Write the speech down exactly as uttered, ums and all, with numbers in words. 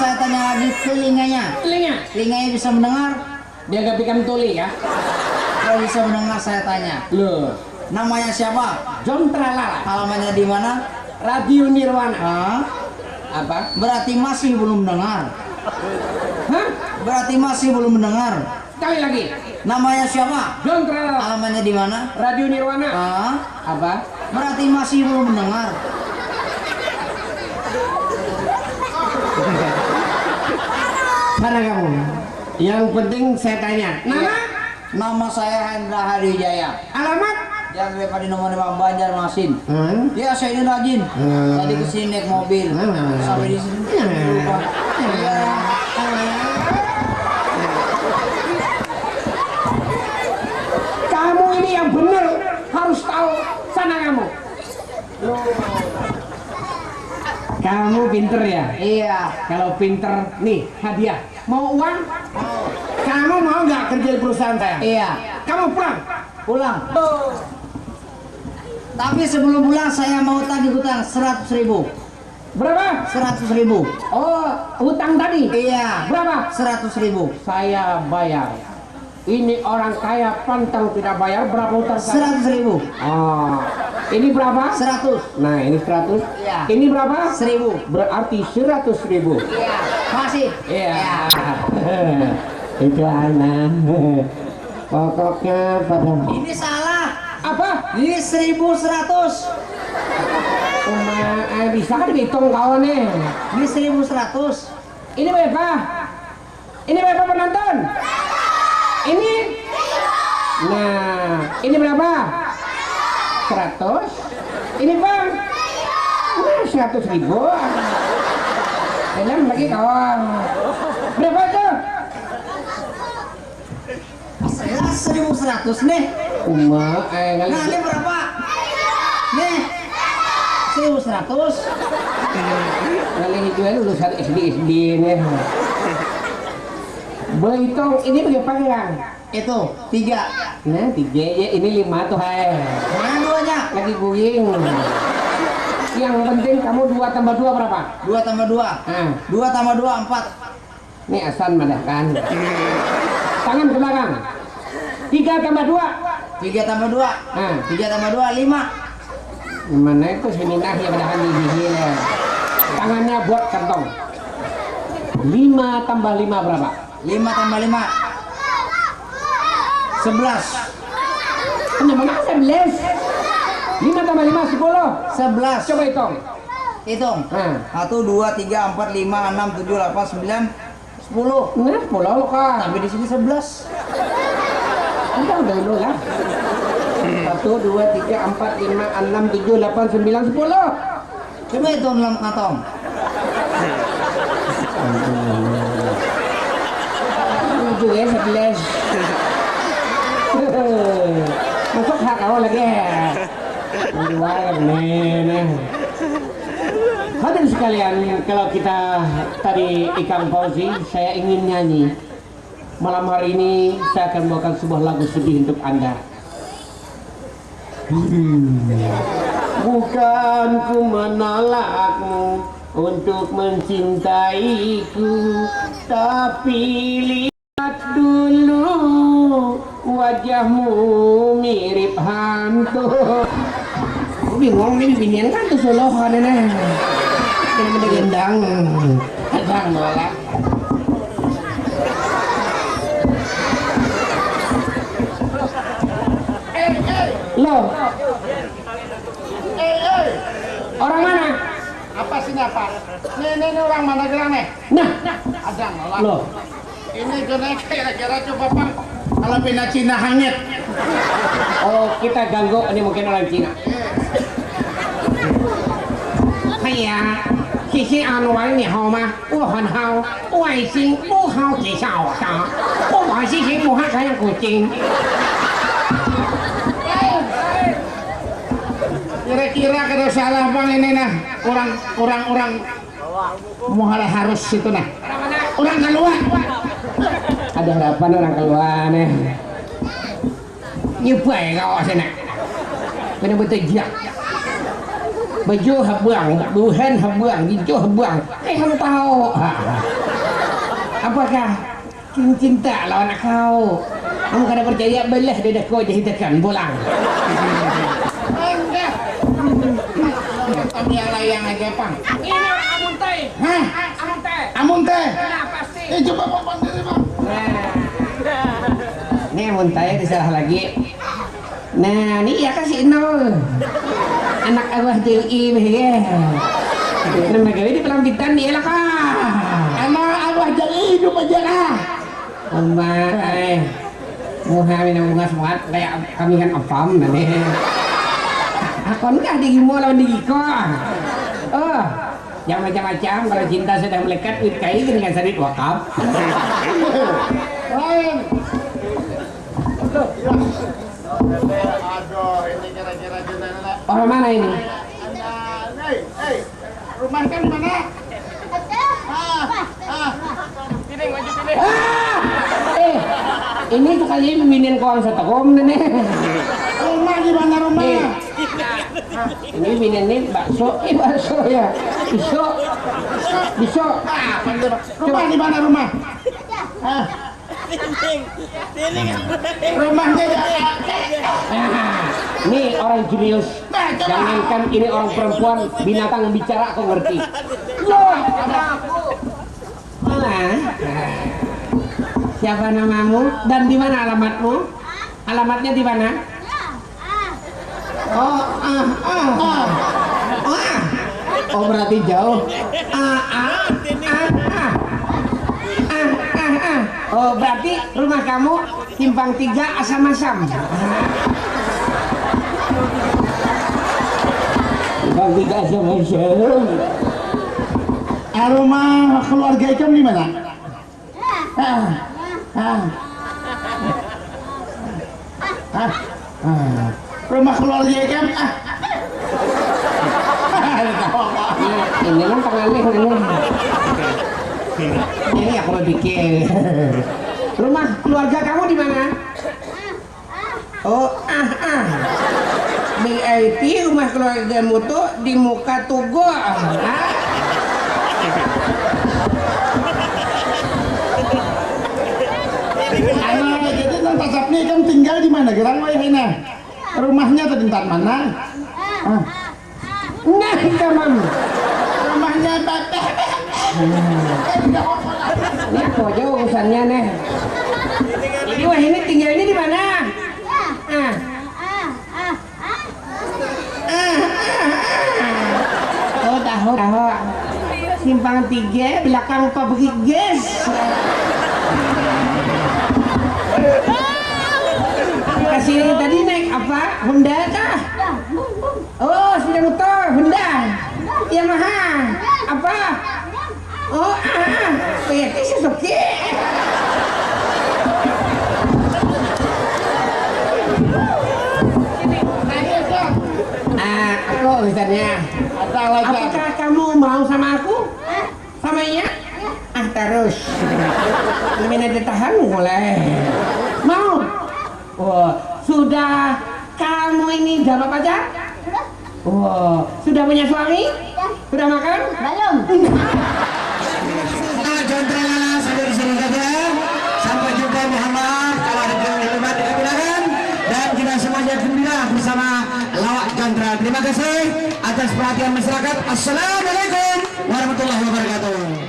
Saya tanya lagi telinganya. Telinga. Telinganya bisa mendengar? Dia gak pikam tuli ya. Kalau bisa mendengar saya tanya. Loh. Namanya siapa? John Tralala. Alamannya di mana? Radio Nirwana. Hah? Apa? Berarti masih belum dengar. Hah? Berarti masih belum mendengar. Sekali lagi. Namanya siapa? John Tralala. Alamannya di mana? Radio Nirwana. Hah? Apa? Berarti masih belum mendengar. Mana kamu? Yang penting saya tanya. Nama? Nama saya Hendra Hadi Wijaya. Alamat? Jalan Depadi nomor lima, Banjarmasin. Hmm? Ya, saya ini rajin. Hmm. Tadi ke sini naik mobil. Hmm. Sampai di sini. Hmm. Lupa. Iya. Kamu ini yang benar harus tahu sana kamu. Kamu pinter ya? Iya. Kalau pinter, nih hadiah. Mau uang? Kamu mau nggak kerja di perusahaan saya? Iya. Kamu pulang. Pulang. Tapi sebelum pulang saya mau tagih hutang seratus ribu. Berapa? Seratus ribu. Oh, hutang tadi? Iya. Berapa? Seratus ribu. Saya bayar. Ini orang kaya pantang tidak bayar, berapa hutang saya? Seratus ribu. Oh. Ini berapa? Seratus. Nah, ini seratus. Iya. Ini berapa? Seribu. Berarti seratus ribu. Iya. Makasih. Iya. Iya. Itu anak. Pokoknya pada Ini salah. Apa? Ini seribu seratus. Uma, eh, bisa kan dihitung kawan nih. Ini seribu seratus. Ini berapa? Ini berapa penonton? Ini? Nah, ini berapa? Seratus. Ini bang? Nah, seratus ribu. Enak lagi kawan. Berapa itu? Saya seribu seratus nih. Uma, eh, ngalih. Nah, ini berapa? Nih. Seribu seratus. Ngalih itu aja lulusan S D, S D nih. Boy Tong, ini bagaimana, Kang? Itu, tiga. Nah, tiga ya, ini lima tuh, hai. Mana duanya? Lagi guing. Yang penting kamu dua tambah dua berapa? Dua tambah dua. Ah. Dua tambah dua, empat. Ini Asan madah kan. Tangan ke belakang. Tiga tambah dua. Tiga tambah dua. Ah. Tiga tambah dua, lima. Gimana itu si Minah ya, padahal di gigi ya. Tangannya buat kantong. Lima tambah lima berapa? Lima tambah lima. Sebelas. Kenapa sebelas? Lima tambah lima, sepuluh. Sebelas. Coba hitung. Hitung. Nah. Satu, dua, tiga, empat, lima, enam, tujuh, delapan, sembilan, sepuluh. Nah, sepuluh lo kah? Tapi di sini sebelas. Udah, udah, udah lah. Satu, dua, tiga, empat, lima, enam, tujuh, delapan, sembilan, sepuluh. Coba hitung dalam kantong. Tujuh ya, sebelas. Masuk hak awal lagi ya. Dua, nih, nih. Hadirin sekalian, kalau kita tadi Ikang Fauzi, saya ingin nyanyi. Malam hari ini saya akan membawakan sebuah lagu sedih untuk Anda. Bukan ku menolakmu untuk mencintaiku, tapi lihat dulu wajahmu mirip hantu. Aku bingung nih, binian kan tuh solohan ini. Ini mending gendang. Gendang nolak. Loh. Orang mana? Apa sih apa? Nih, nih, nih orang mana gelang nih? Nah. Ada nolak. Loh. Ini gini kira-kira coba pang kalau pina Cina hangit. Oh, kita ganggu, ini mungkin orang Cina. Iya. Hiya, sisi anu wai ni hao ma, 我很好，外星不好介绍的，我把星星不好像 kucing. Kira-kira kada salah pang ini nah, orang orang orang Muhal harus situ nah. Orang keluar. Ada harapan orang keluar nih. Nyebai kau sana. Kena betajak. Baju habuang, buhan habuang, gincu habuang. Eh, kamu tahu. Ha. Apakah Kim cinta lawan kau? Kamu kada percaya, belah dadaku aja hitakan, pulang. Enggak. Kami layang aja, Pang. Ini Amun Teh. Hah? Amun Teh. Amun Teh. Nah, pasti. Eh, coba papan diri, Bang. Nah. Ini Amun Teh disalah lagi. Nah, ini iya kah si Inul? Anak Abah Jeli, beh. Nama gawe di Pelampitan, iya lah kah? Anak Abah Jeli, hidup aja kah? Uma, eh. Muha mina bungas banget, kayak kami kan apam, nah, nih. Akon kah di Gimo lawan di Giko? Oh, yang macam-macam, kalau cinta sudah melekat, duit kai gini kan sadit wakaf. Lain. Aduh, ini kira-kira jenengan. Orang mana ini? Hei, hei, rumah kan di mana? Ah, ah. Ini maju sini. Ah! Eh, ini tuh kali ini miminin koang setekom nih. Rumah di mana rumah? Eh. Ini miminin nih bakso, eh bakso ya. Iso. Iso. Ah, apa itu, Pak? Rumah di mana rumah? Ah. Rumahnya ya. Nah, ini orang jenius. Nah, coba. Jangankan ini orang perempuan, binatang bicara aku ngerti. Loh, ada aku. Nah, siapa namamu dan di mana alamatmu? Alamatnya di mana? Oh, ah, ah, ah. Ah. Oh, berarti jauh. Ah, ah, ah, ah. Ah, ah, ah. Oh, berarti rumah kamu simpang tiga asam-asam. Simpang tiga asam-asam. Ah, rumah keluarga ikam di mana? Ah, ah, ah, ah. Rumah keluarga ikam, ah. Ini kan pengalih ini. Ini aku berpikir. Rumah keluarga kamu di mana? Oh, ah, ah. V I P rumah keluargamu tuh di muka tugu. Ah. Anu, jadi nang tasap nih kan tinggal di mana gerang wayah ini? Rumahnya tuh di tempat mana? Ah. Nah, tamam. Rumahnya Babeh. Ini apa aja urusannya nih? Ini wah ini tinggalnya di mana? Ah. Ah, ah, ah. Oh, tahu, tahu. Simpang tiga, belakang pabrik gas. Kasih tadi naik apa? Honda kah? Ya, bung, bung. Oh, sepeda motor, Honda. Yamaha. Apa? Oh, ah, ah. P T Suzuki. Ah, aku misalnya. Apakah kamu mau sama aku? Sama iya? Ah, terus. Lebih nanti tahan mulai. Mau? Oh, sudah kamu ini jawab aja? Wah, sudah punya suami? Ya. Sudah makan? Belum. Nah, jangan terlalu sampai di sini saja. Sampai jumpa, mohon maaf kalau ada kurang lebih, dipersilakan. Dan kita semuanya gembira bersama Lawak Jantra. Terima kasih atas perhatian masyarakat. Assalamualaikum warahmatullahi wabarakatuh.